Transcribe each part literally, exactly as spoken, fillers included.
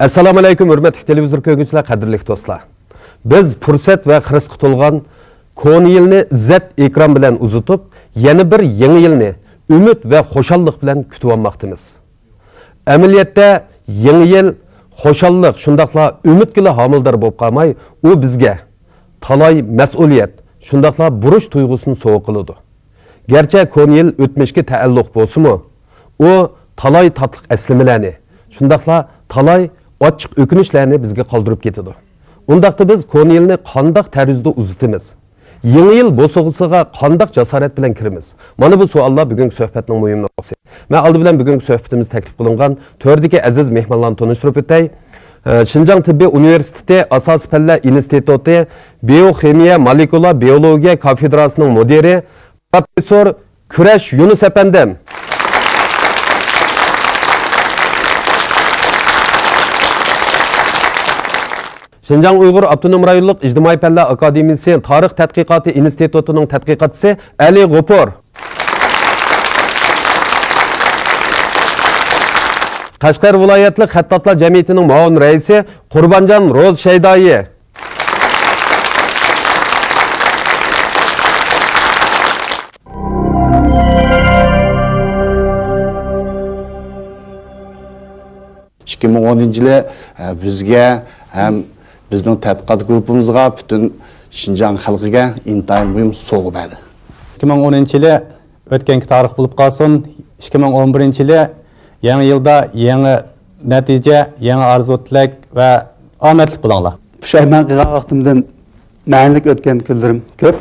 ئەسسالامۇ ئەلەيكۇم، ھۆرمەتلىك تېلېۋىزور كۆرگۈچىلەر، قەدىرلىك دوستلار. بىز پۇرسەت ۋە خىرىسقا تولغان كونا يىلنى ئىززەت ئىكرام بىلەن ئۇزىتىپ، يەنە بىر يېڭى يىلنى ئۈمىد ۋە خۇشاللىق بىلەن كۈتۈۋالماقتىمىز. ئەمەلىيەتتە، يېڭى يىل خۇشاللىق، شۇنداقلا ئۈمىدكىلا ھامىلىدار بولۇپ قالماي، ئۇ بىزگە تالاي مەسئۇلىيەت، شۇنداقلا بۇرچ تۇيغۇسىنى سوۋغا قىلىدۇ. گەرچە كونا يىل ئۆتمۈشكە تەئەللۇق بولسىمۇ، ئۇ تالاي تاتلىق ئەسلىمىلەرنى، شۇنداقلا تالاي ئاچچىق ئۆكۈنۈشلەرنى بىزگە قالدۇرۇپ كېتىدۇ. ئۇنداقتا بىز كونا يىلنى قانداق تەرزدە ئۇزىتىمىز؟ يېڭى يىل بوسۇغىسىغا قانداق جاسارەت بىلەن كىرىمىز؟ مانا بۇ سوئاللار بۈگۈنكى سۆھبەتنىڭ مۇھىم نۇقتىسى. مەن ئالدى بىلەن بۈگۈنكى سۆھبىتىمىزدە تەكلىپ قىلىنغان تۆردىكى ئەزىز مېھمانلارنى تونۇشتۇرۇپ ئۆتەي. ئە، شىنجاڭ تېببىي ئۇنىۋېرسىتېتى ئاساسىي پەنلەر ئىنستىتۇتى بىيوخىمىيە مولېكۇلا بىيولوگىيە كافېدراسىنىڭ مۇدىرى، پروفېسسور كۈرەش يۇنۇس ئەپەندىم. شىنجاڭ ئۇيغۇر ئاپتونوم رايونلۇق ئىجتىمائىي پەنلەر ئاكادېمىيىسى تارىخ تەتقىقاتى ئىنستىتۇتىنىڭ تەتقىقاتچىسى ئەلى غوپۇر. قەشقەر ۋىلايەتلىك خەتتاتلار جەمئىيىتىنىڭ مۇئاۋىن رەئىسى قۇربانجان روز شەيدائى. ئىككى مىڭ ئونىنچى يىلى، ئە، بىزگە ھەم بىزنىڭ تەتقىقات گۇرۇپپىمىزغا، پۈتۈن شىنجاڭ خەلقىگە ئىنتايىن مۇھىم سوۋغا بەردى. ئىككى مىڭ ئونىنچى يىلى ئۆتكەنگە تارىخ بولۇپ قالسۇن. ئىككى مىڭ ئون بىرىنچى يىلى يېڭى يىلدا يېڭى نەتىجە، يېڭى ئارزۇ تىلەك ۋە ئامەتلىك بولۇڭلار. پۇشايمان قىلغان ۋاقتىمدىن مەنىلىك ئۆتكەن كۈنلىرىم كۆپ.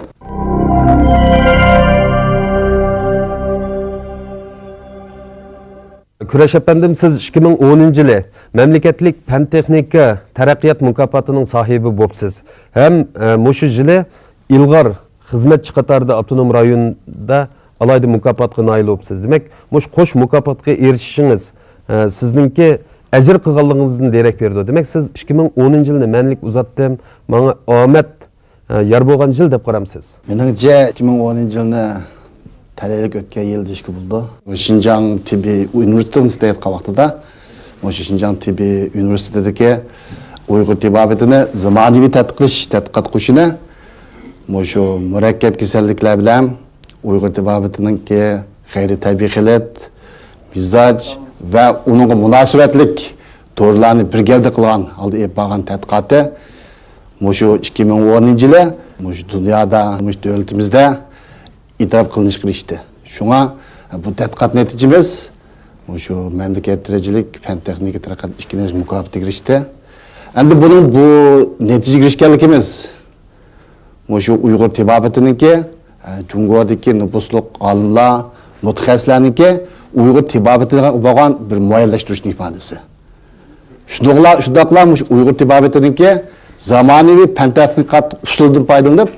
كۈرەش ئەپەندىم، سىز ئىككى مىڭ ئونىنچى يىلى مەملىكەتلىك پەن تېخنىكا تەرەققىيات مۇكاپاتىنىڭ ساھىبى بوپسىز ھەم، ئە، مۇشۇ يىلى ئىلغار خىزمەتچى قاتارىدا ئاپتونوم رايوندا ئالاھىدە مۇكاپاتقا نائىل بوپسىز. دېمەك، مۇشۇ قوش مۇكاپاتقا ئېرىشىشىڭىز، ئە، سىزنىڭكى ئەجىر قىلغانلىقىڭىزدىن دېرەك بېرىدۇ. دېمەك، سىز ئىككى مىڭ ئونىنچى يىلنى مەنىلىك ئۇزاتتىم، ماڭا ئامەت، ئە، يار بولغان يىل دەپ قارامسىز؟ مېنىڭچە، ئىككى مىڭ ئونىنچى يىلنى تەلەيلىك ئۆتكەن يىل دېيىشكە بولىدۇ. شىنجاڭ تېببىي ئۇنىۋېرسىتېتىغا نىسبەت ئېيتقان ۋاقتىدا، مۇشۇ شىنجاڭ تېببىي ئۇنىۋېرسىتېتىدىكى ئۇيغۇر تېبابىتىنى زامانىۋى تەتقىق قىلىش تەتقىقات قوشۇنى مۇشۇ مۇرەككەپ كېسەللىكلەر بىلەن ئۇيغۇر تېبابىتىنىڭكى غەيرىي تەبىئىي خىلىت، مىزاج ۋە ئۇنىڭغا مۇناسىۋەتلىك دورىلارنى بىر گەۋدە قىلغان ھالدا ئېلىپ بارغان تەتقىقاتى مۇشۇ ئىككى مىڭ ئونىنچى يىلى مۇشۇ دۇنيادا، مۇشۇ دۆلىتىمىزدە ئېتىراپ قىلىنىشقا ئېرىشتى. شۇڭا بۇ تەتقىقات نەتىجىمىز مۇشۇ مەملىكەت دەرىجىلىك پەن تېخنىكا تەتقىقات ئىككىنچى مۇكاپاتىغا ئېرىشتى. ئەمدى بۇنىڭ بۇ نەتىجىگە ئېرىشكەنلىكىمىز مۇشۇ ئۇيغۇر تېبابىتىنىڭكى، ئە، جۇڭگودىكى نوپۇسلۇق ئالىملار، مۇتەخەسسىسلەرنىڭكى ئۇيغۇر تېبابىتىگە بولغان بىر مۇئەييەنلەشتۈرۈشنىڭ ئىپادىسى. شۇنداقلا، شۇنداقلا مۇشۇ ئۇيغۇر تېبابىتىنىڭكى زامانىۋى پەن تەتقىقات ئۇسۇلىدىن پايدىلىنىپ،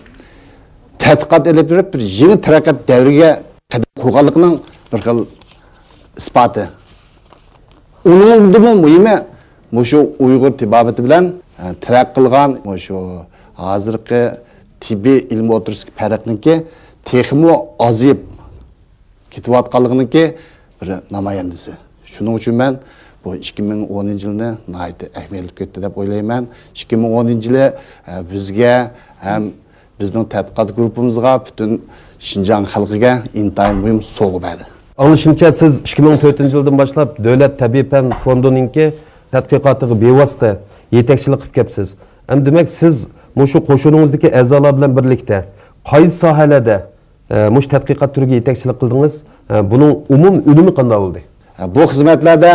تەتقىقات ئېلىپ بېرىپ، بىر يېڭى تەرەققىيات دەۋرىگە قەدەم قويغانلىقىنىڭ بىر خىل ئىسپاتى. ئۇنىڭدىنمۇ مۇھىمى، مۇشۇ ئۇيغۇر تېبابىتى بىلەن، ئە، تەرەققىي قىلغان مۇشۇ ھازىرقى تېببىي ئىلمى ئوتتۇرىسىدىكى پەرقنىڭكى تېخىمۇ ئازىيىپ كېتىۋاتقانلىقىنىڭكى بىر نامايەندىسى. شۇنىڭ ئۈچۈن مەن بۇ ئىككى مىڭ ئونىنچى يىلنى ناھايىتى ئەھمىيەتلىك ئۆتتى دەپ ئويلايمەن. ئىككى مىڭ ئونىنچى يىلى، ئە، بىزگە ھەم بىزنىڭ تەتقىقات گۇرۇپپىمىزغا، پۈتۈن شىنجاڭ خەلقىگە ئىنتايىن مۇھىم سوۋغا بەردى. ئاڭلىشىمچە، سىز ئىككى مىڭ تۆتىنچى يىلدىن باشلاپ دۆلەت تەبىئىي پەن فوندىنىڭكى تەتقىقاتىغا بىۋاسىتە يېتەكچىلىك قىلىپ كەپسىز. ئەمدى دېمەك، سىز مۇشۇ قوشۇنىڭىزدىكى ئەزالار بىلەن بىرلىكتە قايسى ساھەلەردە، ئە، مۇشۇ تەتقىقات تۈرىگە يېتەكچىلىك قىلدىڭىز؟ ئە، بۇنىڭ ئومۇمىي ئۈنۈمى قانداق بولدى؟ بۇ خىزمەتلەردە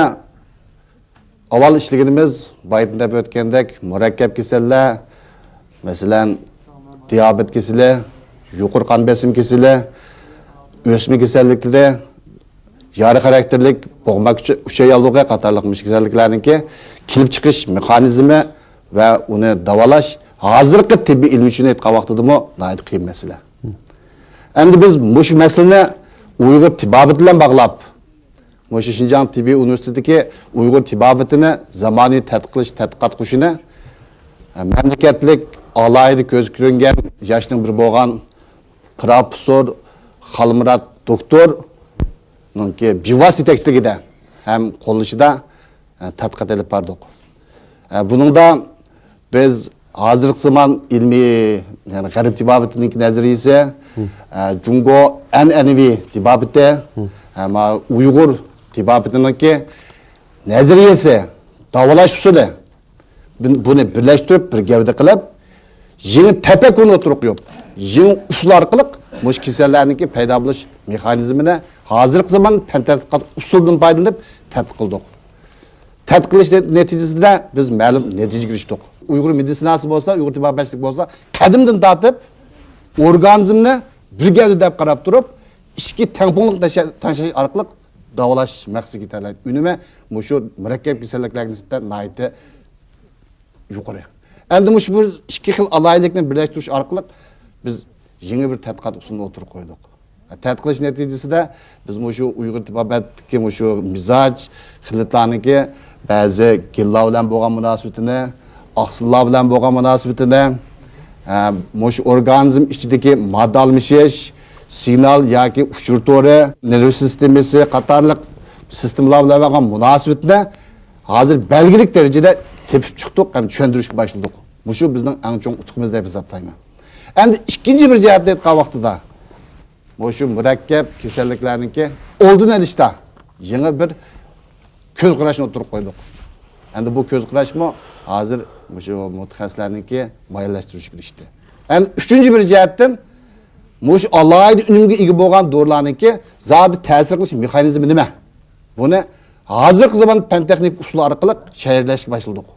ئاۋۋال ئىشلىگىنىمىز، بايىتىن دەپ ئۆتكەندەك، مۇرەككەپ كېسەللەر، مەسىلەن، دىيابېت كېسىلى، يۇقىرى قان بېسىم كېسىلى، ئۆسمە كېسەللىكلىرى، يارا خاراكتېرلىك بوغما ئۈچەي ياللۇغى قاتارلىق مۇشۇ كېسەللىكلەرنىڭكى كېلىپ چىقىش مېخانىزمى ۋە ئۇنى داۋالاش ھازىرقى تېببىي ئىلمىي ئۈچۈن ئېيتقان ۋاقتىدىمۇ ناھايىتى قىيىن مەسىلە. ئەمدى بىز مۇشۇ مەسىلىنى ئۇيغۇر تېبابىتى بىلەن باغلاپ، مۇشۇ شىنجاڭ تېببىي ئۇنىۋېرسىتېتىدىكى ئۇيغۇر تېبابىتىنى زامانىۋى تەتقىق قىلىش تەتقىقات قوشۇنى، مەملىكەتلىك ئالاھىدە كۆزگە كۆرۈنگەن ياشنىڭ بىرى بولغان پروفېسسور خالمۇرات دوكتورنىڭكى بىۋاسىتە يېتەكچىلىكىدە ھەم قوللىشىدا، ئە، تەتقىقات ئېلىپ باردۇق. ئە، بۇنىڭدا بىز ھازىرقى زامان ئىلمىي، يەنى غەرب تېبابىتىنىڭكى نەزەرىيىسى، ئە، جۇڭگو ئەنئەنىۋى تېبابىتى، ئە، ما ئۇيغۇر تېبابىتىنىڭكى نەزەرىيىسى، داۋالاش ئۇسۇلى، بۇ-، بۇنى بىرلەشتۈرۈپ، بىر گەۋدە قىلىپ، يېڭى تەپەككۇرنى ئوتتۇرىغا قويۇپ، يېڭى ئۇسۇل ئارقىلىق مۇشۇ كېسەللەرنىڭكى پەيدا بولۇش مېخانىزمىنى ھازىرقى زامان پەن تەتقىقات ئۇسۇلىدىن پايدىلىنىپ تەتقىق قىلدۇق. تەتقىق قىلىش نەتىجىسىدە بىز مەلۇم نەتىجىگە ئېرىشتۇق. ئۇيغۇر مېدىتسىناسى بولسا، ئۇيغۇر تېبابەتچىلىكى بولسا، قەدىمدىن تارتىپ ئورگانىزمنى بىر گەۋدە دەپ قاراپ تۇرۇپ، ئىچكى تەڭپۇڭلۇق تەڭشەش ئارقىلىق داۋالاش مەقسىتىگە يېتەلەيدۇ. ئۈنۈمى مۇشۇ مۇرەككەپ كېسەللىكلەرگە نىسبەتەن ناھايىتى يۇقىرى. ئەمدى مۇشۇ بىر ئىككى خىل ئالاھىدىلىكنى بىرلەشتۈرۈش ئارقىلىق بىز يېڭى بىر تەتقىقات ئۇسۇلىنى ئوتتۇرىغا قويدۇق. تەتقىق قىلىش نەتىجىسىدە بىز مۇشۇ ئۇيغۇر تېبابەتتىكى مۇشۇ مىزاج خىلىتلارنىڭكى بەزى گېنلار بىلەن بولغان مۇناسىۋىتىنى، ئاقسىللار بىلەن بولغان مۇناسىۋىتىنى، ئە، مۇشۇ ئورگانىزم ئىچىدىكى ماددا ئالمىشىش، سىگنال ياكى ئۇچۇر تورى، نېرۋا سىستېمىسى قاتارلىق سىستېمىلار بىلەن بولغان مۇناسىۋىتىنى ھازىر بەلگىلىك دەرىجىدە تېپىپ چىقتۇق ھەم چۈشەندۈرۈشكە باشلىدۇق. مۇشۇ بىزنىڭ ئەڭ چوڭ ئۇتۇقىمىز دەپ ھېسابلايمەن. ئەمدى ئىككىنچى بىر جەھەتتىن ئېيتقان ۋاقتىدا، مۇشۇ مۇرەككەپ كېسەللىكلەرنىڭكى ئالدىنى ئېلىشتا يېڭى بىر كۆز قاراشنى ئوتتۇرىغا قويدۇق. ئەمدى بۇ كۆز قاراشمۇ ھازىر مۇشۇ مۇتەخەسسىسلەرنىڭكى مۇئەييەنلەشتۈرۈشكە ئېرىشتى. ئەمدى ئۈچىنچى بىر جەھەتتىن، مۇشۇ ئالاھىدە ئۈنۈمگە ئىگە بولغان دورىلارنىڭكى زادى تەسىر قىلىش مېخانىزمى نېمە؟ بۇنى ھازىرقى زامان پەن تېخنىك ئۇسۇلى ئارقىلىق شەرھلەشكە باشلىدۇق.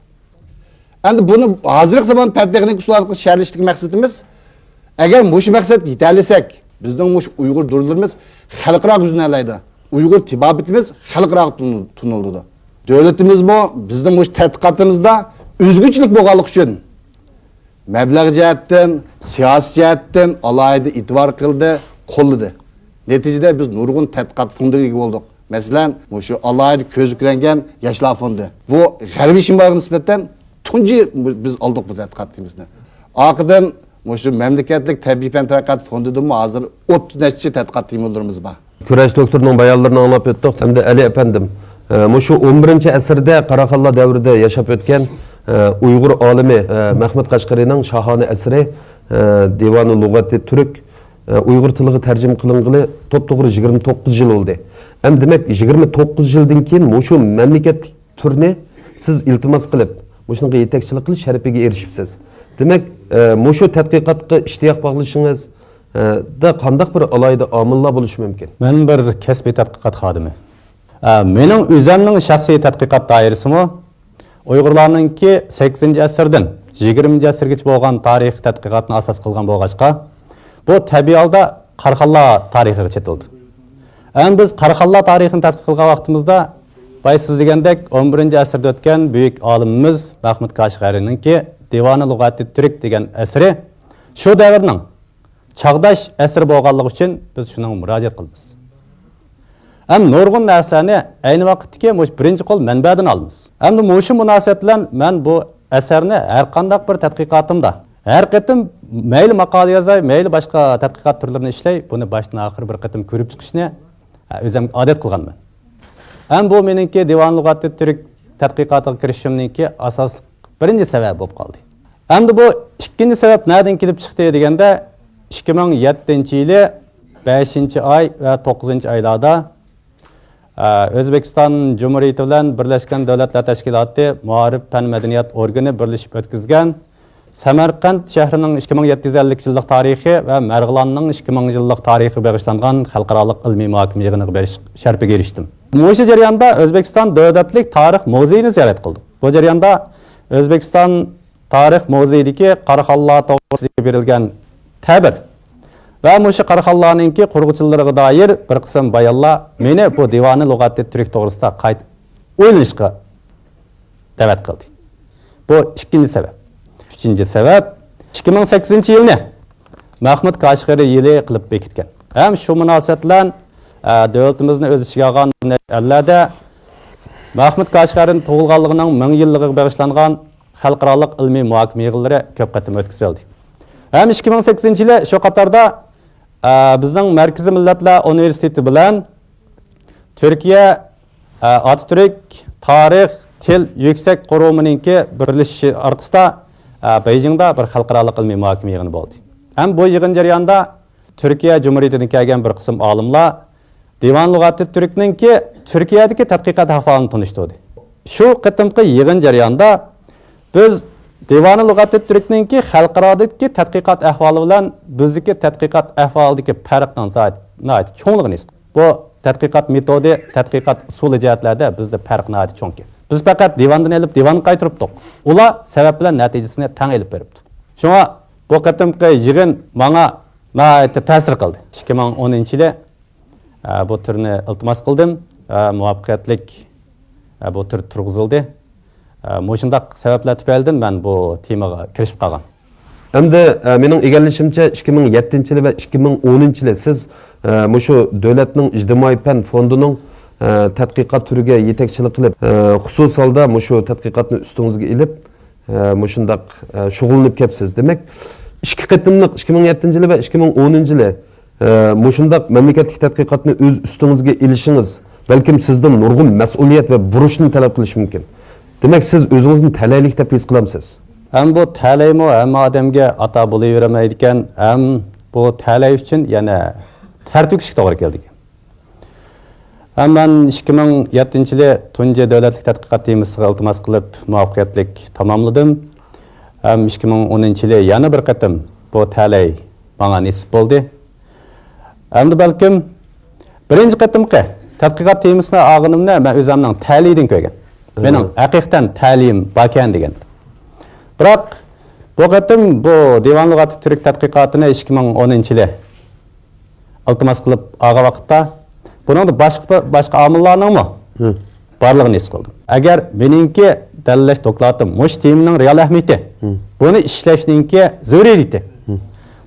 ئەمدى بۇنى ھازىرقى زامان پەن تېخنىك ئۇسۇل ئارقىلىق شەرھلەشتىكى مەقسىتىمىز، ئەگەر مۇشۇ مەقسەتكە يېتەلىسەك، بىزنىڭ مۇشۇ ئۇيغۇر دورىلىرىمىز خەلقئاراغا يۈزلىنەلەيدۇ. ئۇيغۇر تېبابىتىمىز خەلقئاراغا تونۇ-، تونۇلىدۇ. دۆلىتىمىزمۇ بىزنىڭ مۇشۇ تەتقىقاتىمىزدا ئۆزگىچىلىك بولغانلىقى ئۈچۈن مەبلەغ جەھەتتىن، سىياسىي جەھەتتىن ئالاھىدە ئېتىبار قىلدى، قوللىدى. نەتىجىدە بىز نۇرغۇن تەتقىقات فوندىغا ئىگە بولدۇق. مەسىلەن، مۇشۇ ئالاھىدە كۆزگە كۆرۈنگەن ياشلار فوندى. بۇ غەربىي شىمالغا نىسبەتەن تۇنجى بىز ئالدۇق بۇ تەتقىقات تېمىسىنى. ئارقىدىن مۇشۇ مەملىكەتلىك تەبىئىي پەن تەتقىقات فوندىدىمۇ ھازىر ئوتتۇز نەچچە تەتقىقات تېمىلىرىمىز بار. كۈرەش دوكتورنىڭ بايانلىرىنى ئاڭلاپ ئۆتتۇق. ئەمدى ئەلى ئەپەندىم، ئە، مۇشۇ ئون بىرىنچى ئەسىردە قاراخانلار دەۋرىدە ياشاپ ئۆتكەن، ئە، ئۇيغۇر ئالىمى، ئە، مەخمۇت قەشقەرىنىڭ شاھانە ئەسىرى، ئە، دىۋانۇ لۇغەتى تۈرك، ئە، ئۇيغۇر تىلىغا تەرجىمە قىلىنغىلى توپتوغرا يىگىرمە توققۇز يىل بولدى. ئەمدى دېمەك، يىگىرمە توققۇز يىلدىن كېيىن مۇشۇ مەملىكەتلىك تۈرنى سىز ئىلتىماس قىلىپ، مۇشۇنىڭغا يېتەكچىلىك قىلىش شەرىپىگە ئېرىشىپسىز. دېمەك، ئە، مۇشۇ تەتقىقاتقا ئىشتىياق باغلىشىڭىز، ئە، دا قانداق بىر ئالاھىدە ئامىللار بولۇشى مۇمكىن؟ مەن بىر كەسپىي تەتقىقات خادىمى. ئە، مېنىڭ ئۆزەمنىڭ شەخسىي تەتقىقات دائىرىسىمۇ ئۇيغۇرلارنىڭكى سەككىزىنچى ئەسىردىن يىگىرمىنچى ئەسىرگىچە بولغان تارىخىي تەتقىقاتنى ئاساس قىلغان بولغاچقا، بۇ تەبىئىي ھالدا قاراخانلار تارىخىغا چېتىلدى. ئەمما بىز قاراخانلار تارىخىنى تەتقىق قىلغان ۋاقتىمىزدا، بايا سىز دېگەندەك، ئون بىرىنچى ئەسىردە ئۆتكەن بۈيۈك ئالىمىمىز مەخمۇت كاشغەرىنىڭكى دىۋانى لۇغاتى تۈرك دېگەن ئەسىرى شۇ دەۋرنىڭ چاغداش ئەسىرى بولغانلىقى ئۈچۈن بىز شۇنىڭغا مۇراجىئەت قىلىمىز. ھەم نۇرغۇن نەرسىلەرنى ئەينى ۋاقىتتىكى مۇشۇ بىرىنچى قول مەنبەدىن ئالىمىز. ئەمدى مۇشۇ مۇناسىۋەت بىلەن مەن بۇ ئەسەرنى ھەر قانداق بىر تەتقىقاتىمدا، ھەر قېتىم مەيلى ماقالە يازاي، مەيلى باشقا تەتقىقات تۈرلىرىنى ئىشلەي، بۇنى باشتىن ئاخىر بىر قېتىم كۆرۈپ چىقىشنى، ھە، ئۆزۈمگە ئادەت قىلغانمەن. ھەم بۇ مېنىڭكى دىۋان لۇغاتى تۈرك تەتقىقاتىغا كىرىشىشىمنىڭكى ئاساسلىق بىرىنچى سەۋەب بولۇپ قالدى. ئەمدى بۇ ئىككىنچى سەۋەب نەدىن كېلىپ چىقتى دېگەندە، ئىككى مىڭ يەتتىنچى يىلى بەشىنچى ئاي ۋە توققۇزىنچى ئايلاردا، ئە، ئۆزبېكىستان جۇمھۇرىيىتى بىلەن بىرلەشكەن دۆلەتلەر تەشكىلاتى مائارىپ پەن مەدەنىيەت ئورگىنى بىرلىشىپ ئۆتكۈزگەن سەمەرقەنت شەھىرىنىڭ ئىككى مىڭ يەتتە يۈز ئەللىك يىللىق تارىخى ۋە مەرغىلاننىڭ ئىككى مىڭ يىللىق تارىخىغا بېغىشلانغان خەلقئارالىق ئىلمىي مۇھاكىمە يىغىنىغا بېرىش شەرىپىگە ئېرىشتىم. مۇشۇ جەرياندا ئۆزبېكىستان دۆلەتلىك تارىخ مۇزېيىنى زىيارەت قىلدۇق. بۇ جەرياندا ئۆزبېكىستان تارىخ مۇزېيىدىكى قاراخانلار توغرىسىدا بېرىلگەن تەبىر ۋە مۇشۇ قاراخانلارنىڭكى قۇرغۇچىلىرىغا دائىر بىر قىسىم بايانلار مېنى بۇ دىۋانى لۇغاتى تۈرك توغرىسىدا قايتا ئويلىنىشقا دەۋەت قىلدى. بۇ ئىككىنچى سەۋەب. ئۈچىنچى سەۋەب، ئىككى مىڭ سەككىزىنچى يىلنى مەخمۇت كاشغىرى يىلى قىلىپ بېكىتكەن. ھەم شۇ مۇناسىۋەت بىلەن، ئە، دۆلىتىمىزنى ئۆز ئىچىگە ئالغان ئەللەردە مەخمۇت كاشغەرىنىڭ تۇغۇلغانلىقىنىڭ مىڭ يىللىقىغا بېغىشلانغان خەلقئارالىق ئىلمىي مۇھاكىمە يىغىنلىرى كۆپ قېتىم ئۆتكۈزۈلدى. ھەم ئىككى مىڭ سەككىزىنچى يىلى شۇ قاتاردا، ئە، بىزنىڭ مەركىزىي مىللەتلەر ئۇنىۋېرسىتېتى بىلەن تۈركىيە، ئە، ئاتاتۈرك تارىخ تىل يۈكسەك قۇرۇمىنىڭكى بىرلىشىشى ئارقىسىدا، ئە، بېيجىڭدا بىر خەلقئارالىق ئىلمىي مۇھاكىمە يىغىنى بولدى. ھەم بۇ يىغىن جەريانىدا تۈركىيە جۇمھۇرىيىتىدىن كەلگەن بىر قىسىم ئالىملار دىۋان لۇغاتىت تۈركنىڭكى تۈركىيەدىكى تەتقىقات ئەھۋالىنى تونۇشتۇردى. شۇ قېتىمقى يىغىن جەريانىدا بىز دىۋانى لۇغاتىت تۈركنىڭكى خەلقئارادىكى تەتقىقات ئەھۋالى بىلەن بىزدىكى تەتقىقات ئەھۋالىدىكى پەرقنىڭ زايىت-، ناھايىتى چوڭلۇقىنى ھېس قىلدۇق. بۇ تەتقىقات مېتودى، تەتقىقات ئۇسۇلى جەھەتلەردە بىزدە پەرق ناھايىتى چوڭكەن. بىز پەقەت دىۋاندىن ئېلىپ دىۋانغا قايتۇرۇپتۇق. ئۇلار سەۋەب بىلەن نەتىجىسىنى تەڭ ئېلىپ بېرىپتۇ. شۇڭا بۇ قېتىمقى يىغىن ماڭا ناھايىتى تەسىر قىلدى. ئىككى مىڭ ئونىنچى يىلى، ئە، بۇ تۈرنى ئىلتىماس قىلدىم. ئە، مۇۋەپپەقىيەتلىك، ئە، بۇ تۈر تۇرغۇزۇلدى. ئە، مۇشۇنداق سەۋەبلەر تۈپەيلىدىن مەن بۇ تېمىغا كىرىشىپ قالغان. ئەمدى، ئە، مېنىڭ ئىگىلىشىمچە، ئىككى مىڭ يەتتىنچى يىلى ۋە ئىككى مىڭ ئونىنچى يىلى سىز، ئە، مۇشۇ دۆلەتنىڭ ئىجتىمائىي پەن فوندىنىڭ، ئە، تەتقىقات تۈرىگە يېتەكچىلىك قىلىپ، ئە، خۇسۇسىي ھالدا مۇشۇ تەتقىقاتنى ئۈستىڭىزگە ئېلىپ، ئە، مۇشۇنداق، ئە، شۇغۇللىنىپ كەپسىز. دېمەك، ئىككى قېتىملىق، ئىككى مىڭ يەتتىنچى يىلى ۋە ئىككى مىڭ ئونىنچى يىلى، ئە، مۇشۇنداق مەملىكەتلىك تەتقىقاتنى ئۆز ئۈستىڭىزگە ئېلىشىڭىز، بەلكىم سىزدىن نۇرغۇن مەسئۇلىيەت ۋە بۇرچنى تەلەپ قىلىشى مۇمكىن. دېمەك، سىز ئۆزىڭىزنى تەلەيلىك دەپ ھېس قىلامسىز؟ ھەم بۇ تەلەيمۇ ھەممە ئادەمگە ئاتا بولۇۋېرەلمەيدىكەن، ھەم بۇ تەلەي ئۈچۈن يەنە تەر تۆكۈشكە توغرا كېلىدىكەن. ھەم مەن ئىككى مىڭ يەتتىنچى يىلى تۇنجى دۆلەتلىك تەتقىقات تېمىسىغا ئىلتىماس قىلىپ، مۇۋەپپەقىيەتلىك تاماملىدىم. ھەم ئىككى مىڭ ئونىنچى يىلى يەنە بىر قېتىم بۇ تەلەي ماڭا نېسىپ بولدى. ئەمدى بەلكىم بىرىنچى قېتىمقى تەتقىقات تېمىسىنى ئالغىنىمنى مەن ئۆزۈمنىڭ تەلىيىدىن كۆرگەن. مېنىڭ ھەقىقەتەن تەلىيىم باركەن دېگەن. بىراق بۇ قېتىم بۇ دىۋان لۇغاتى تۈرك تەتقىقاتىنى ئىككى مىڭ ئونىنچى يىلى ئىلتىماس قىلىپ ئالغان ۋاقىتتا، بۇنىڭدا باشقا، باشقا ئامىللارنىڭمۇ بارلىقىنى ھېس قىلدىم. ئەگەر مېنىڭكى دەلىللەش دوكلاتىم مۇشۇ تېمىنىڭ رېئال ئەھمىيىتى، بۇنى ئىشلەشنىڭكى زۆرۈرىيىتى،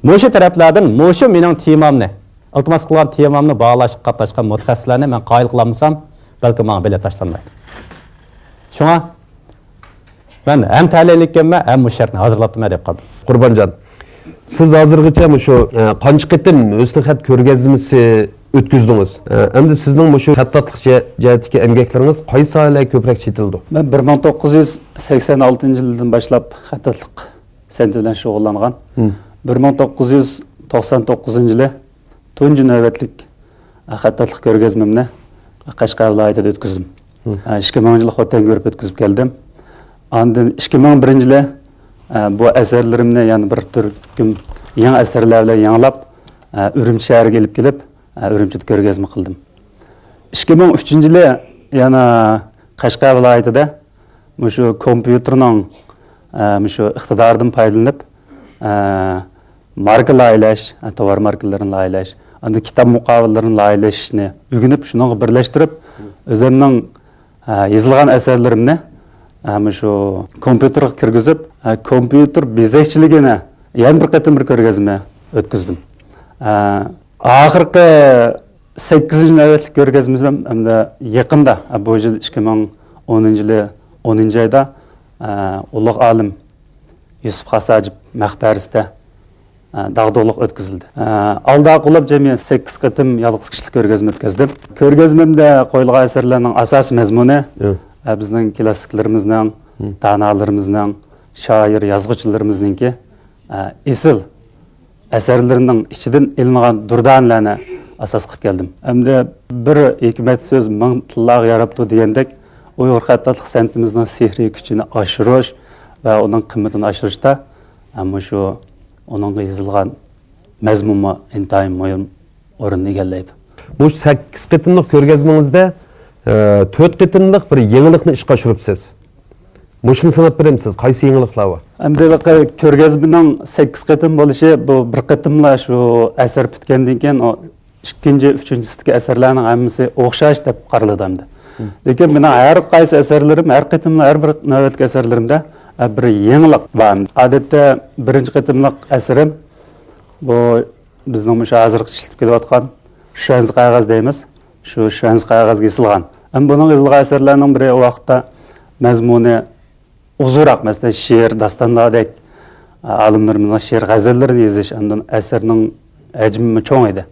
مۇشۇ تەرەپلەردىن مۇشۇ مېنىڭ تېمامنى، ئىلتىماس قىلغان تېمامنى باھالاشقا قاتناشقان مۇتەخەسسىسلەرنى مەن قايىل قىلالمىسام، بەلكىم ماڭا بېلەت تاشلانمايدۇ. شۇڭا مەن ھەم تەلەيلىككەنمەن، ھەم مۇشۇ شەرتنى ھازىرلاپتىمەن دەپ قالدىم. قۇربانجان، سىز ھازىرغىچە مۇشۇ، ئە، قانچە قېتىم ھۆسنى خەت كۆرگەزمىسى ئۆتكۈزدىڭىز؟ ئە، ئەمدى سىزنىڭ مۇشۇ خەتتاتلىق جە-، جەھەتتىكى ئەمگەكلىرىڭىز قايسى ساھەلەرگە كۆپرەك چېتىلىدۇ؟ مەن بىر مىڭ توققۇز يۈز سەكسەن ئالتىنچى يىلدىن باشلاپ خەتتاتلىق سەنئىتى بىلەن شۇغۇللانغان. بىر مىڭ توققۇز يۈز توقسان توققۇزىنچى يىلى تۇنجى نۆۋەتلىك خەتتاتلىق كۆرگەزمەمنى قەشقەر ۋىلايىتىدە ئۆتكۈزدۈم. ئىككى مىڭىنچى يىلى خوتەنگە بېرىپ ئۆتكۈزۈپ كەلدىم. ئاندىن ئىككى مىڭ بىرىنچى يىلى، بۇ ئەسەرلىرىمنى يەنە بىر تۈركۈم يېڭى ئەسەرلەر بىلەن يېڭىلاپ، ئۈرۈمچى شەھىرىگە ئېلىپ كېلىپ، ئۈرۈمچىدە كۆرگەزمە قىلدىم. ئىككى مىڭ ئۈچىنچى يىلى يەنە قەشقەر ۋىلايىتىدە مۇشۇ كومپيۇتېرنىڭ، ئە، مۇشۇ ئىقتىدارىدىن پايدىلىنىپ، ئە، ماركا لايىھەلەش، ئە، تاۋار ماركىلىرىنى لايىھەلەش، ئاندىن كىتاب مۇقاۋىلىرىنى لايىھەلەشنى ئۆگىنىپ، شۇنىڭغا بىرلەشتۈرۈپ، ئۆزۈمنىڭ، ئە، يېزىلغان ئەسەرلىرىمنى، ئە، مۇشۇ كومپيۇتېرغا كىرگۈزۈپ، ئە، كومپيۇتېر بېزەكچىلىكىنى يەنە بىر قېتىم بىر كۆرگەزمە ئۆتكۈزدۈم. ئە، ئاخىرقى سەككىزىنچى نۆۋەتلىك كۆرگەزمىمىز ھەم-، ھەمدە يېقىندا، بۇ يىل ئىككى مىڭ ئونىنچى يىلى ئونىنچى ئايدا، ئە، ئۇلۇغ ئالىم يۈسۈپ خاس ھاجىپ مەقبەرىسىدە، ئە، داغدۇغىلىق ئۆتكۈزۈلدى. ئە، ئالدىغا قولاپ جەمئىي سەككىز قېتىم يالغۇز كىشىلىك كۆرگەزمە ئۆتكۈزدۈم. كۆرگەزمەمدە قويۇلغان ئەسەرلەرنىڭ ئاساسىي مەزمۇنى، ئە، بىزنىڭ كلاسسىكلىرىمىزنىڭ، دانالىرىمىزنىڭ، شائىر، يازغۇچىلىرىمىزنىڭكى، ئە، ئېسىل ئەسەرلىرىنىڭ ئىچىدىن ئېلىنغان دۇردانىلەرنى ئاساس قىلىپ كەلدىم. ئەمدى بىر ھېكمەت سۆز مىڭ تىللارغا ياراپتۇ دېگەندەك، ئۇيغۇر خەتتاتلىق سەنئىتىمىزنىڭ سېھرىي كۈچىنى ئاشۇرۇش ۋە ئۇنىڭ قىممىتىنى ئاشۇرۇشتا، ئە، مۇشۇ ئۇنىڭغا يېزىلغان مەزمۇنمۇ ئىنتايىن مۇھىم ئورۇننى ئىگىلەيدۇ. بۇ سەككىز قېتىملىق كۆرگەزمىڭىزدە، ئە، تۆت قېتىملىق بىر يېڭىلىقنى ئىشقا ئاشۇرۇپسىز. مۇشۇنى ساناپ بېرەمسىز؟ قايسى يېڭىلىقلار بار؟ ئەمدى بۇ كۆرگەزمىنىڭ سەككىز قېتىم بولۇشى، بۇ بىر قېتىملا شۇ ئەسەر پۈتكەندىن كېيىن، ئۇ ئىككىنچى، ئۈچىنچىسىدىكى ئەسەرلەرنىڭ ھەممىسى ئوخشاش دەپ قارىلىدۇ ئەمدى. لېكىن مېنىڭ ھەر قايسى ئەسەرلىرىم، ھەر قېتىملا ھەر بىر نۆۋەتلىك ئەسەرلىرىمدە، ئە، بىر يېڭىلىق بار. ئادەتتە بىرىنچى قېتىملىق ئەسىرىم بۇ بىزنىڭ مۇشۇ ھازىرقى ئىشلىتىپ كېلىۋاتقان شۈەنزە قەغەز دەيمىز. شۇ شۈەنزە قەغەزگە يېزىلغان. ھەم بۇنىڭ يېزىلغان ئەسەرلەرنىڭ بىرى ئۇ ۋاقىتتا مەزمۇنى ئۇزۇنراق، مەسىلەن، شېئىر، داستانلاردەك، ئالىملىرىمىزنىڭ شېئىر، غەزەللىرىنى يېزىش، ئاندىن ئەسەرنىڭ ھەجمىمۇ چوڭ ئىدى.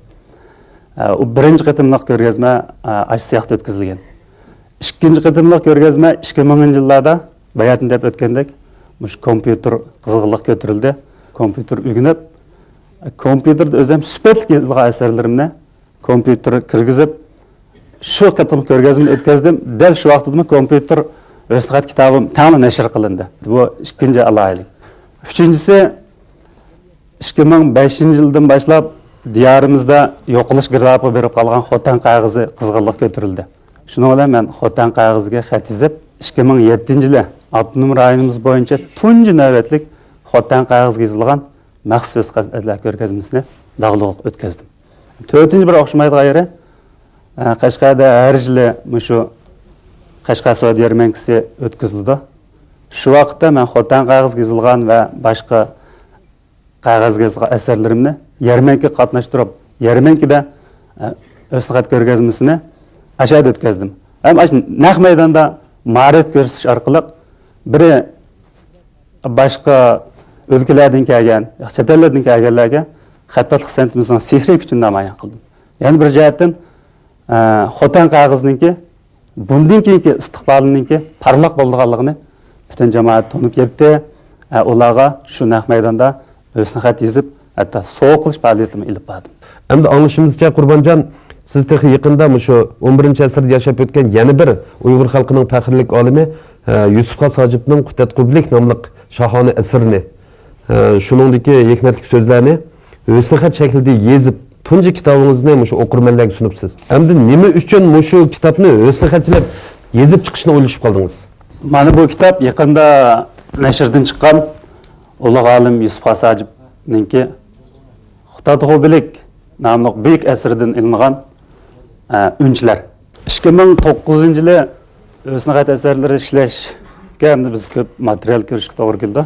ئۇ بىرىنچى قېتىملىق كۆرگەزمە ئاشۇ سىياقتا ئۆتكۈزۈلگەن. ئىككىنچى قېتىملىق كۆرگەزمە ئىككى مىڭىنچى يىللاردا باياتىن دەپ ئۆتكەندەك، مۇشۇ كومپيۇتېر قىزغىنلىق كۆتۈرۈلدى. كومپيۇتېر ئۆگىنىپ، كومپيۇتېردا ئۆزۈم سۈپەتلىك يېزىلغان ئەسەرلىرىمنى كومپيۇتېرغا كىرگۈزۈپ، شۇ قېتىم كۆرگەزمىنى ئۆتكەزدىم. دەل شۇ ۋاقىتتىمۇ كومپيۇتېر ھۆسنىخەت كىتابىم تەڭلا نەشر قىلىندى. بۇ ئىككىنچى ئالاھىدىلىك. ئۈچىنچىسى، ئىككى مىڭ بەشىنچى يىلدىن باشلاپ دىيارىمىزدا يوقىلىش گىردابىغا بېرىپ قالغان خوتەن قەغىزى قىزغىنلىق كۆتۈرۈلدى. شۇنىڭ بىلەن مەن خوتەن قەغىزىگە خەت يېزىپ، ئىككى مىڭ يەتتىنچى يىلى ئاپتونوم رايونىمىز بويىچە تۇنجى نۆۋەتلىك خوتەن قەغىزىگە يېزىلغان مەخسۇس ئەسەرلەر كۆرگەزمىسىنى داغلۇغلۇق ئۆتكەزدىم. تۆتىنچى بىر ئوخشىمايدىغان يېرى، ئە، قەشقەردە ھەر يىلى مۇشۇ قەشقەر سودا يەرمەنكىسى ئۆتكۈزۈلىدۇ. شۇ ۋاقىتتا مەن خوتەن قەغىزىگە يېزىلغان ۋە باشقا قەغەزگە يېزىلغان ئەسەرلىرىمنى يەرمەنكىگە قاتناشتۇرۇپ، يەرمەنكىدە، ئە، ھۆسنىخەت كۆرگەزمىسىنى ئاشۇ يەردە ئۆتكەزدىم. ھەم ئاشۇ نەق مەيداندا ماھارەت كۆرسىتىش ئارقىلىق بىرى باشقا ئۆلكىلەردىن كەلگەن، چەت ئەللەردىن كەلگەنلەرگە خەتتاتلىق سەنئىتىمىزنىڭ سېھرىي كۈچىنى نامايان قىلدىم. يەنە بىر جەھەتتىن، ئە، خوتەن قەغىزىنىڭكى بۇندىن كېيىنكى ئىستىقبالىنىڭكى پارلاق بولىدىغانلىقىنى پۈتۈن جامائەت تونۇپ يەتتى. ئە، ئۇلارغا شۇ نەق مەيداندا ھۆسنىخەت يېزىپ، ھەتتا سوۋغا قىلىش پائالىيىتىمۇ ئېلىپ باردىم. ئەمدى ئاڭلىشىمىزچە، قۇربانجان، سىز تېخى يېقىندا مۇشۇ ئون بىرىنچى ئەسىردە ياشاپ ئۆتكەن يەنە بىر ئۇيغۇر خەلقىنىڭ پەخىرلىك ئالىمى، ئە، يۈسۈپ خاس ھاجىپنىڭ قۇتادغۇ بىلىك ناملىق شاھانە ئەسىرىنى، ئە، شۇنىڭدىكى ھېكمەتلىك سۆزلەرنى ھۆسنىخەت شەكلىدە يېزىپ، تۇنجى كىتابىڭىزنى مۇشۇ ئوقۇرمەنلەرگە سۇنۇپسىز. ئەمدى نېمە ئۈچۈن مۇشۇ كىتابنى ھۆسنىخەتچىلەپ يېزىپ چىقىشنى ئويلىشىپ قالدىڭىز؟ مانا بۇ كىتاب يېقىندا نەشردىن چىققان ئۇلۇغ ئالىم يۈسۈپ خاس ھاجىپنىڭكى قۇتادغۇ بىلىك ناملىق بۈيۈك ئەسىرىدىن ئېلىنغان، ئە، ئۈنچىلەر. ئىككى مىڭ توققۇزىنچى يىلى ھۆسنىخەت ئەسەرلىرى ئىشلەشكە ئەمدى بىز كۆپ ماتېرىيال كۆرۈشكە توغرا كېلىدۇ.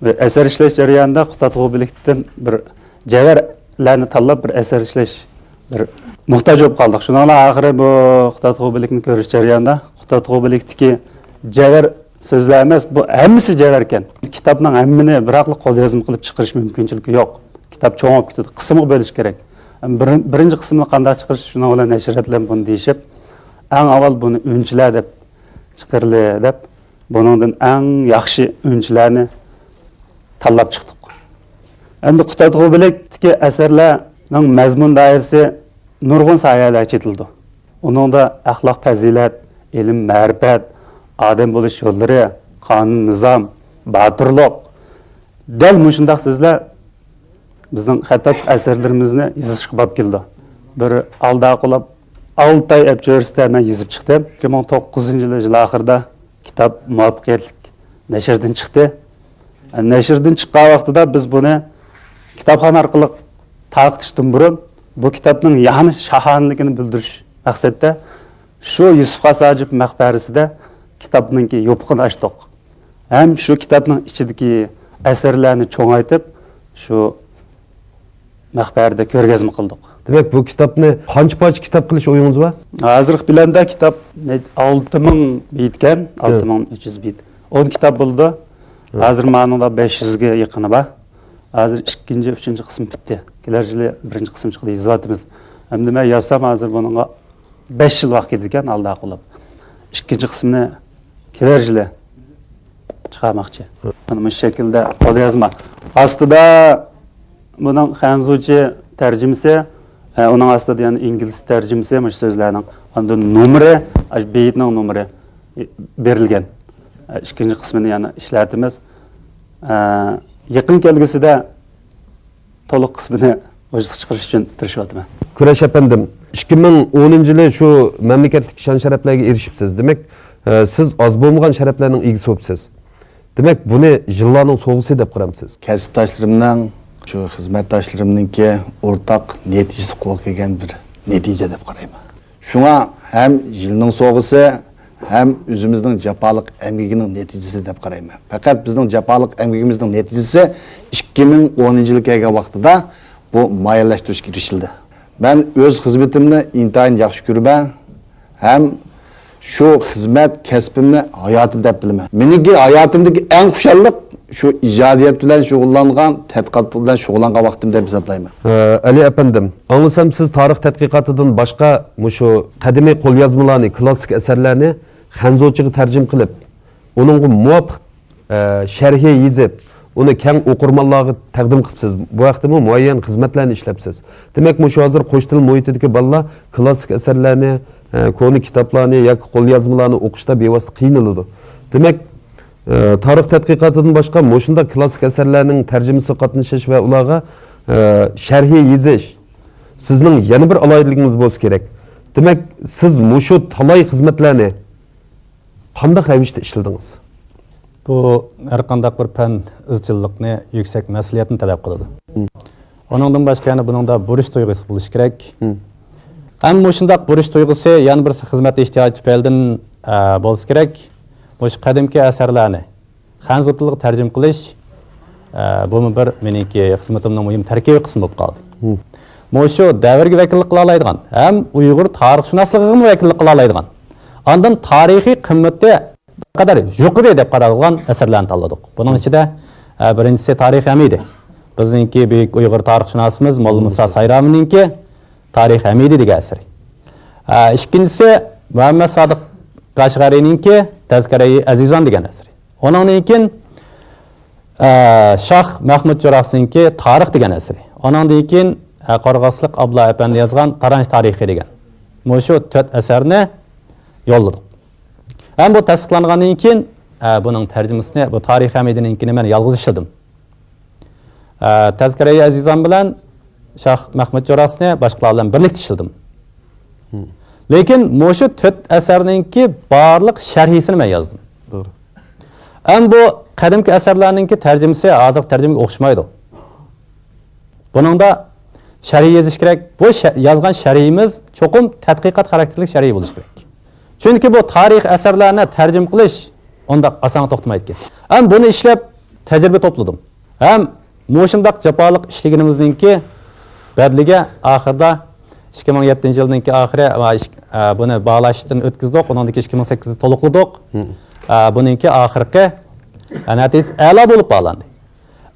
ۋە ئەسەر ئىشلەش جەريانىدا قۇتادغۇ بىلىكتىن بىر جەۋھەرلەرنى تاللاپ، بىر ئەسەر ئىشلەش بىر موھتاج بولۇپ قالدۇق. شۇنىڭ بىلەن ئاخىرى بۇ قۇتادغۇ بىلىكنى كۆرۈش جەريانىدا قۇتادغۇ بىلىكتىكى جەۋھەر سۆزلەر ئەمەس، بۇ ھەممىسى جەۋھەركەن. كىتابنىڭ ھەممىنى بىراقلا قوليازما قىلىپ چىقىرىش مۇمكىنچىلىكى يوق. كىتاب چوڭ بولۇپ كېتىدۇ، قىسىمغا بۆلۈش كېرەك. بىر-، بىرىنچى قىسمىنى قانداق چىقىرىش، شۇنىڭ بىلەن نەشرىيات بىلەن بۇنى دېيىشىپ، ئەڭ ئاۋۋال بۇنى ئۈنچىلەر دەپ چىقىرىلى دەپ، بۇنىڭدىن ئەڭ ياخشى ئۈنچىلەرنى تاللاپ چىقتۇق. ئەمدى قۇتادغۇ بىلىكتىكى ئەسەرلەرنىڭ مەزمۇن دائىرىسى نۇرغۇن ساھەلەرگە چېتىلىدۇ. ئۇنىڭدا ئەخلاق پەزىلەت، ئىلىم مەرىپەت، ئادەم بولۇش يوللىرى، قانۇن نىزام، باتۇرلۇق، دەل مۇشۇنداق سۆزلەر بىزنىڭ خەتتاتلىق ئەسەرلىرىمىزنى يېزىشقا باب كېلىدۇ. بىر ئالدى قولاپ ئالتە ئاي ئەپ چۆرىسىدە مەن يېزىپ چىقتىم. ئىككى مىڭ توققۇزىنچى يىلى، يىل ئاخىرىدا كىتاب مۇۋەپپەقىيەتلىك نەشردىن چىقتى. نەشردىن چىققان ۋاقتىدا بىز بۇنى كىتابخانا ئارقىلىق تارقىتىشتىن بۇرۇن، بۇ كىتابنىڭ يەنە شاھانىلىكىنى بىلدۈرۈش مەقسەتتە شۇ يۈسۈپ خاس ھاجىپ مەقبەرىسىدە كىتابنىڭكى يوپۇقىنى ئاچتۇق. ھەم شۇ كىتابنىڭ ئىچىدىكى ئەسەرلەرنى چوڭايتىپ، شۇ مەقبەرىدە كۆرگەزمە قىلدۇق. دېمەك، بۇ كىتابنى قانچە پارچە كىتاب قىلىش ئويىڭىز بار؟ ھازىرقى پىلاندا كىتاب نە-، ئالتە مىڭ بېيىتكەن، ئالتە مىڭ ئۈچ يۈز بېيىت. ئون كىتاب بولىدۇ. ھازىر مانىڭدا بەش يۈزگە يېقىنى بار. ھازىر ئىككىنچى، ئۈچىنچى قىسمى پۈتتى. كېلەر يىلى بىرىنچى قىسمى چىقىدۇ، يېزىۋاتىمىز. ئەمدى مەن يازسام، ھازىر بۇنىڭغا بەش يىل ۋاقىت كېتىدىكەن، ئالدى قولاپ. ئىككىنچى قىسمىنى كېلەر يىلى چىقارماقچى. مانا مۇشۇ شەكىلدە قوليازما. ئاستىدا بۇنىڭ خەنزۇچە تەرجىمىسى، ئە، ئۇنىڭ ئاستىدا يەنە ئىنگلىز تەرجىمىسى، مۇشۇ سۆزلەرنىڭ. ئاندىن نومۇرى، ئاشۇ بېيىتنىڭ نومۇرى بېرىلگەن. ئە، ئىككىنچى قىسمىنى يەنە ئىشلەتىمىز. ئە، يېقىن كەلگۈسىدە تولۇق قىسمىنى ۋۇجۇدقا چىقىرىش ئۈچۈن تىرىشىۋاتىمەن. كۈرەش ئەپەندىم، ئىككى مىڭ ئونىنچى يىلى شۇ مەملىكەتلىك شان-شەرەپلەرگە ئېرىشىپسىز. دېمەك، ئە، سىز ئاز بولمىغان شەرەپلەرنىڭ ئىگىسى بوپسىز. دېمەك، بۇنى يىللارنىڭ سوۋغىسى دەپ قارامسىز؟ كەسىپداشلىرىمنىڭ، شۇ خىزمەتداشلىرىمنىڭكى ئورتاق نەتىجىسى قولغا كەلگەن بىر نەتىجە دەپ قارايمەن. شۇڭا ھەم يىلنىڭ سوۋغىسى، ھەم ئۆزىمىزنىڭ جاپالىق ئەمگىكىنىڭ نەتىجىسى دەپ قارايمەن. پەقەت بىزنىڭ جاپالىق ئەمگىكىمىزنىڭ نەتىجىسى ئىككى مىڭ ئونىنچى يىلى كەلگەن ۋاقتىدا بۇ مۇئەييەنلەشتۈرۈشكە ئېرىشىلدى. مەن ئۆز خىزمىتىمنى ئىنتايىن ياخشى كۆرىمەن ھەم شۇ خىزمەت كەسپىمنى ھاياتىم دەپ بىلىمەن. مېنىڭكى ھاياتىمدىكى ئەڭ خۇشاللىق شۇ ئىجادىيەت بىلەن شۇغۇللانغان، تەتقىقات بىلەن شۇغۇللانغان ۋاقتىم دەپ ھېسابلايمەن. ئە، ئەلى ئەپەندىم، ئاڭلىسام سىز تارىخ تەتقىقاتىدىن باشقا مۇشۇ قەدىمىي قوليازمىلارنى، كلاسسىك ئەسەرلەرنى خەنزۇچىغا تەرجىمە قىلىپ، ئۇنىڭغا مۇۋاپىق، ئە، شەرھى يېزىپ، ئۇنى كەڭ ئوقۇرمەنلەرگە تەقدىم قىپسىز. بۇ ھەقتىمۇ مۇئەييەن خىزمەتلەرنى ئىشلەپسىز. دېمەك، مۇشۇ ھازىر قوش تىل مۇھىتىدىكى بالىلار كلاسسىك ئەسەرلەرنى، ئە، كونا كىتابلارنى ياكى قوليازمىلارنى ئوقۇشتا بىۋاسىتە قىينىلىدۇ. دېمەك، ئە، تارىخ تەتقىقاتىدىن باشقا مۇشۇنداق كلاسسىك ئەسەرلەرنىڭ تەرجىمىسىگە قاتنىشىش ۋە ئۇلارغا، ئە، شەرھى يېزىش سىزنىڭ يەنە بىر ئالاھىدىلىكىڭىز بولسا كېرەك. دېمەك، سىز مۇشۇ تالاي خىزمەتلەرنى قانداق رەۋىشتە ئىشلىدىڭىز؟ بۇ ھەر قانداق بىر پەن ئىزچىللىقنى، يۈكسەك مەسئۇلىيەتنى تەلەپ قىلىدۇ. مم. ئۇنىڭدىن باشقا يەنە بۇنىڭدا بۇرچ تۇيغۇسى بولۇشى كېرەك. مم. ھەم مۇشۇنداق بۇرچ تۇيغۇسى يەنە بىر خىزمەت ئېھتىياجى تۈپەيلىدىن، ئە، بولسا كېرەك. مۇشۇ قەدىمكى ئەسەرلەرنى خەنزۇ تىلىغا تەرجىمە قىلىش، ئە، بۇمۇ بىر مېنىڭكى خىزمىتىمنىڭ مۇھىم تەركىبىي قىسمى بولۇپ قالدى. مم. مۇشۇ دەۋرگە ۋەكىللىك قىلالايدىغان ھەم ئۇيغۇر تارىخشۇناسلىقىغىمۇ ۋەكىللىك قىلالايدىغان، ئاندىن تارىخىي قىممىتى بىر قەدەر يۇقىرى دەپ قارالغان ئەسەرلەرنى تاللىدۇق. بۇنىڭ ئىچىدە، ئە، بىرىنچىسى تارىخ ھەمىدى. بىزنىڭكى بۈيۈك ئۇيغۇر تارىخشۇناسىمىز موللا مۇسا سايرامىنىڭكى تارىخ ھەمىدى دېگەن ئەسىرى. ئە، ئىككىنچىسى مۇھەممەد سادىق قەشقەرىنىڭكى تەزكىرەي ئەزىزان دېگەن ئەسىرى. ئۇنىڭدىن كېيىن، ئە، شاھ مەھمۇد جوراقسىنىڭكى تارىخ دېگەن ئەسىرى. ئۇنىڭدىن كېيىن، ئە، قورغاسلىق ئابلا ئەپەندى يازغان تارانچ تارىخى دېگەن. مۇشۇ تۆت ئەسەرنى يوللىدۇق. ھەم بۇ تەستىقلانغاندىن كېيىن، ئە، بۇنىڭ تەرجىمىسىنى، بۇ تارىخ ھەمىدىنىڭكىنى مەن يالغۇز ئىشلىدىم. ئە، تەزكىرەي ئەزىزان بىلەن شاھ مەھمۇد جوراقسىنى باشقىلار بىلەن بىرلىكتە ئىشلىدىم. لېكىن مۇشۇ تۆت ئەسەرنىڭكى بارلىق شەرھىسىنى مەن يازدىم. توغرا. ئەم بۇ قەدىمكى ئەسەرلەرنىڭكى تەرجىمىسى ھازىرقى تەرجىمىگە ئوخشىمايدۇ. بۇنىڭدا شەرھ يېزىش كېرەك. بۇ شە-، يازغان شەرھىمىز چوقۇم تەتقىقات خاراكتېرلىك شەرھ بولۇشى كېرەك. چۈنكى بۇ تارىخىي ئەسەرلەرنى تەرجىمە قىلىش ئۇنداق ئاسانغا توختىمايدىكەن. ھەم بۇنى ئىشلەپ تەجرىبە توپلىدىم. ھەم مۇشۇنداق جاپالىق ئىشلىگىنىمىزنىڭكى بەدىلىگە ئاخىرىدا ئىككى مىڭ يەتتىنچى يىلنىڭكى ئاخىرى، ئا، ئىش-، ئا، بۇنى باھالاشتىن ئۆتكۈزدۇق، ئۇنىڭدىن كېيىن ئىككى مىڭ سەككىزدە تولۇقلىدۇق. مم. ئا، بۇنىڭكى ئاخىرقى، ئا، نەتىجىسى ئەلا بولۇپ باھالاندى.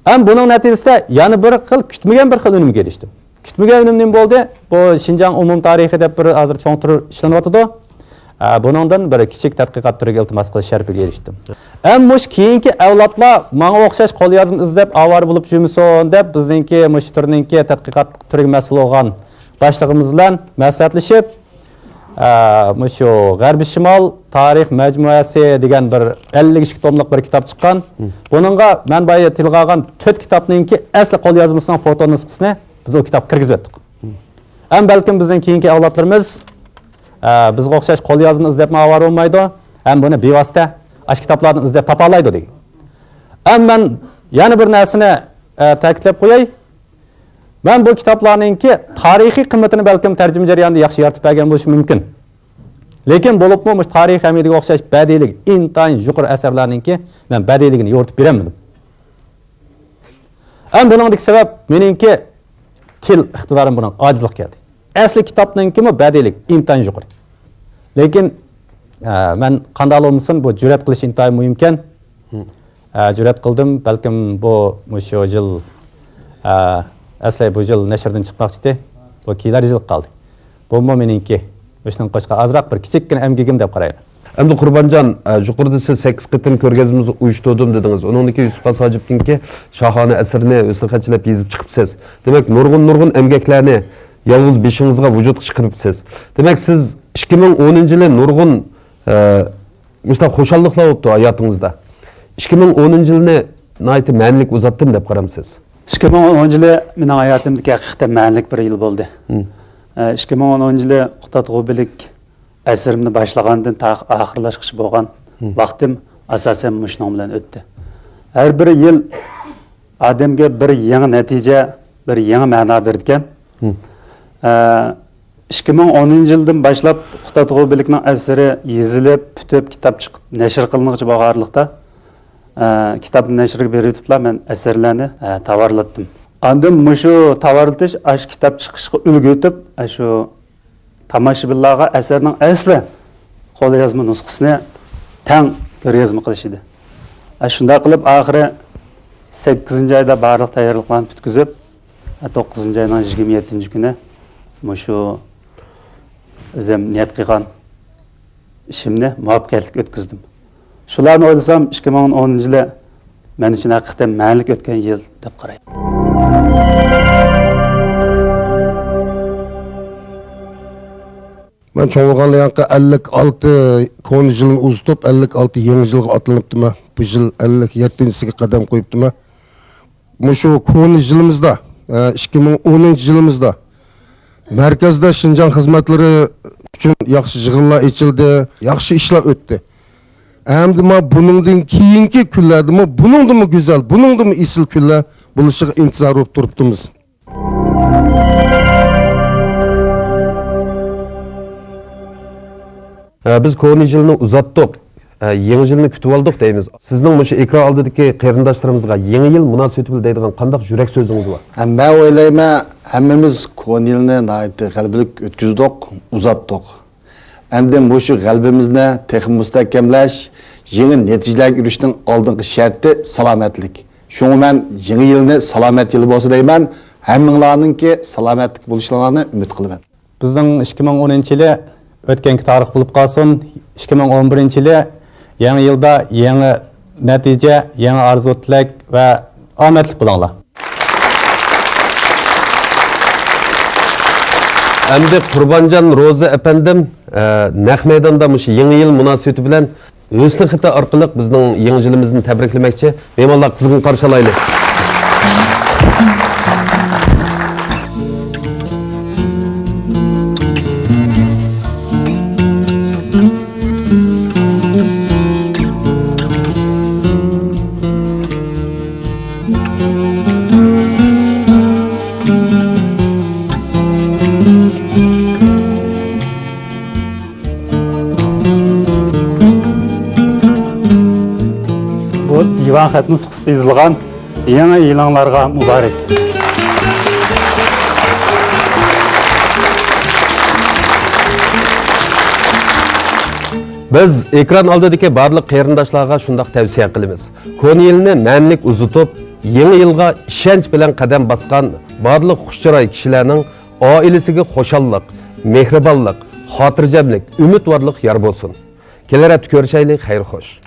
ھەم بۇنىڭ نەتىجىسىدە يەنە بىر خىل، كۈتمىگەن بىر خىل ئۈنۈمگە ئېرىشتىم. كۈتمىگەن ئۈنۈم نېمە بولدى؟ بۇ شىنجاڭ ئومۇمىي تارىخى دەپ بىر ھازىر چوڭ تۈر ئىشلىنىۋاتىدۇ. ئە، بۇنىڭدىن بىر كىچىك تەتقىقات تۈرىگە ئىلتىماس قىلىش شەرىپىگە ئېرىشتىم. ھەم مۇشۇ كېيىنكى ئەۋلادلار ماڭا ئوخشاش قوليازما ئىزدەپ ئاۋارە بولۇپ يۈرمىسۇن دەپ، بىزنىڭكى مۇشۇ تۈرنىڭكى تەتقىقات تۈرىگە مەسئۇل بولغان باشلىقىمىز بىلەن مەسلىھەتلىشىپ، ئە، مۇشۇ غەربىي شىمال تارىخ مەجمۇئەسى دېگەن بىر ئەللىك ئىككى توملۇق بىر كىتاب چىققان. بۇنىڭغا مەن بايا تىلغا ئالغان تۆت كىتابنىڭكى ئەسلى قوليازمىسىنىڭ فوتو نۇسخىسىنى بىز ئۇ كىتابقا كىرگۈزۈۋەتتۇق. ھەم بەلكىم بىزنىڭ كېيىنكى ئەۋلادلىرىمىز، ئە، بىزگە ئوخشاش قوليازما ئىزدەپمۇ ئاۋارە بولمايدۇ، ھەم بۇنى بىۋاسىتە ئاشۇ كىتابلاردىن ئىزدەپ تاپالايدۇ دېگەن. ھەم مەن يەنە بىر نەرسىنى، ئە، تەكىتلەپ قوياي. مەن بۇ كىتابلارنىڭكى تارىخىي قىممىتىنى بەلكىم تەرجىمە جەريانىدا ياخشى يارىتىپ بەرگەن بولۇشۇم مۇمكىن. لېكىن بولۇپمۇ مۇشۇ تارىخ ھەمىدىگە ئوخشاش بەدىلىگى ئىنتايىن يۇقىرى ئەسەرلەرنىڭكى مەن بەدىلىگىنى يورۇتۇپ بېرەلمىدىم. ھەم بۇنىڭدىكى سەۋەب مېنىڭكى تىل ئىقتىدارىم بۇنىڭ ئاجىزلىق كەلدى. ئەسلى كىتابنىڭكىمۇ بەدىلى ئىنتايىن يۇقىرى. لېكىن، ئە، مەن قانداق بولمىسۇن، بۇ جۈرئەت قىلىش ئىنتايىن مۇھىمكەن. ئە، جۈرئەت قىلدىم، بەلكىم بۇ مۇشۇ يىل، ئە، ئەسلى بۇ يىل نەشردىن چىقماقچى ئىدى. بۇ كېلەر يىلغا قالدى. بۇمۇ مېنىڭكى مۇشۇنىڭغا قوشقان ئازراق بىر كىچىككىنە ئەمگىكىم دەپ قارايمەن. ئەمدى قۇربانجان، ئە، يۇقىرىدا سىز سەككىز قېتىم كۆرگەزمىمىزنى ئۇيۇشتۇردۇم دېدىڭىز. ئۇنىڭدىن كېيىن يۈسۈپ خاس ھاجىپنىڭكى شاھانە ئەسىرىنى ھۆسنى خەتچىلەپ يېزىپ چىقىپسىز. دېمەك، نۇرغۇن، نۇرغۇن ئەمگەكلەرنى يالغۇز بېشىڭىزغا ۋۇجۇدقا چىقىرىپسىز. دېمەك، سىز ئىككى مىڭ ئونىنچى يىلى نۇرغۇن، ئە، مۇشۇنداق خۇشاللىقلار بوپتۇ ھاياتىڭىزدا. ئىككى مىڭ ئونىنچى يىلنى ناھايىتى مەنىلىك ئۇزاتتىم دەپ قارامسىز؟ ئىككى مىڭ ئونىنچى يىلى مېنىڭ ھاياتىمدىكى ھەقىقەتەن مەنىلىك بىر يىل بولدى. مم. ئە، ئىككى مىڭ ئونىنچى يىلى قۇتادغۇ بىلىك ئەسىرىمنى باشلىغاندىن تا ئاخىرلاشقىچە بولغان مم. ۋاقتىم ئاساسەن مۇشۇنىڭ بىلەن ئۆتتى. ھەر بىر يىل ئادەمگە بىر يېڭى نەتىجە، بىر يېڭى مەنا بېرىدىكەن. مم. ئە، ئىككى مىڭ ئونىنچى يىلدىن باشلاپ قۇتادغۇ بىلىكنىڭ ئەسىرى يېزىلىپ، پۈتۈپ، كىتاب چىقىپ، نەشر قىلىنغۇچە بولغانلىقتا، ئە، كىتابنى نەشرگە بېرىۋېتىپلا مەن ئەسەرلەرنى، ئە، تاۋارلاتتىم. ئاندىن مۇشۇ تاۋارلىتىش، ئاشۇ كىتاب چىقىشقا ئۈلگە ئېتىپ، ئاشۇ تاماشىبىنلارغا ئەسەرنىڭ ئەسلى قوليازما نۇسخىسىنى تەڭ كۆرگەزمە قىلىش ئىدى. ئە، شۇنداق قىلىپ، ئاخىرى سەككىزىنچى ئايدا بارلىق تەييارلىقلارنى پۈتكۈزۈپ، توققۇزىنچى ئاينىڭ يىگىرمە يەتتىنچى كۈنى مۇشۇ ئۆزۈم نىيەت قىلغان ئىشىمنى مۇۋەپپەقىيەتلىك ئۆتكۈزدۈم. شۇلارنى ئويلىسام، ئىككى مىڭ ئون ئونىنچى يىلى مەن ئۈچۈن ھەقىقەتەن مەنىلىك ئۆتكەن يىل دەپ قارايمەن. مەن چوڭ بولغاندا ياقى ئەللىك ئالتە كونا يىلنى ئۇزىتىپ، ئەللىك ئالتە يېڭى يىلغا ئاتلىنىپتىمەن. بۇ يىل ئەللىك يەتتىنچىسىگە قەدەم قويۇپتىمەن. مۇشۇ كونا يىلىمىزدا، ئە، ئىككى مىڭ ئونىنچى يىلىمىزدا مەركەزدە شىنجاڭ خىزمەتلىرى ئۈچۈن ياخشى يىغىنلار ئېچىلدى، ياخشى ئىشلار ئۆتتى. ئەمدى ما بۇنىڭدىن كېيىنكى كۈنلەردىمۇ بۇنىڭدىنمۇ گۈزەل، بۇنىڭدىنمۇ ئېسىل كۈنلەر بولۇشىغا ئىنتىزار بولۇپ تۇرۇپتىمىز. ھە، بىز كونا يىلنى ئۇزاتتۇق، ھە، يېڭى يىلنى كۈتۈۋالدۇق دەيمىز. سىزنىڭ مۇشۇ ئېكران ئالدىدىكى قېرىنداشلىرىمىزغا يېڭى يىل مۇناسىۋىتى بىلەن دەيدىغان قانداق يۈرەك سۆزىڭىز بار؟ ھە، مەن ئويلايمەن، ھەممىمىز كونا يىلنى ناھايىتى غەلىبىلىك ئۆتكۈزدۇق، ئۇزاتتۇق. ئەمدى مۇشۇ غەلىبىمىزنى تېخى مۇستەھكەملەش، يېڭى نەتىجىلەرگە ئېرىشىشنىڭ ئالدىنقى شەرتى سالامەتلىك. شۇڭا مەن يېڭى يىلنى سالامەت يىل بولسا دەيمەن، ھەممىڭلارنىڭكى سالامەتلىك بولۇشلىرىنى ئۈمىد قىلىمەن. بىزنىڭ ئىككى مىڭ ئونىنچى يىلى ئۆتكەنكى تارىخ بولۇپ قالسۇن، ئىككى مىڭ ئون بىرىنچى يىلى يېڭى يىلدا يېڭى نەتىجە، يېڭى ئارزۇ تىلەك ۋە ئامەتلىك بولۇڭلار. ئەمدى قۇربانجان روزى ئەپەندىم، ئە، نەق مەيداندا مۇشۇ يېڭى يىل مۇناسىۋىتى بىلەن ھۆسنى خىتا ئارقىلىق بىزنىڭ يېڭى يىلىمىزنى تەبرىكلىمەكچى. مېھمانلار، قىزغىن قارشى ئالايلى. بۇ دىۋان خەت نۇسخىسىدا يېزىلغان. يېڭى يىلىڭلارغا مۇبارەك. بىز ئېكران ئالدىدىكى بارلىق قېرىنداشلارغا شۇنداق تەۋسىيە قىلىمىز. كونا يىلنى مەنىلىك ئۇزىتىپ، يېڭى يىلغا ئىشەنچ بىلەن قەدەم باسقان بارلىق خۇشچىراي كىشىلەرنىڭ ئائىلىسىگە خۇشاللىق، مېھرىبانلىق، خاتىرجەملىك، ئۈمىدۋارلىق يار بولسۇن. كېلەر ھەپتە كۆرۈشەيلى، خەير خوش.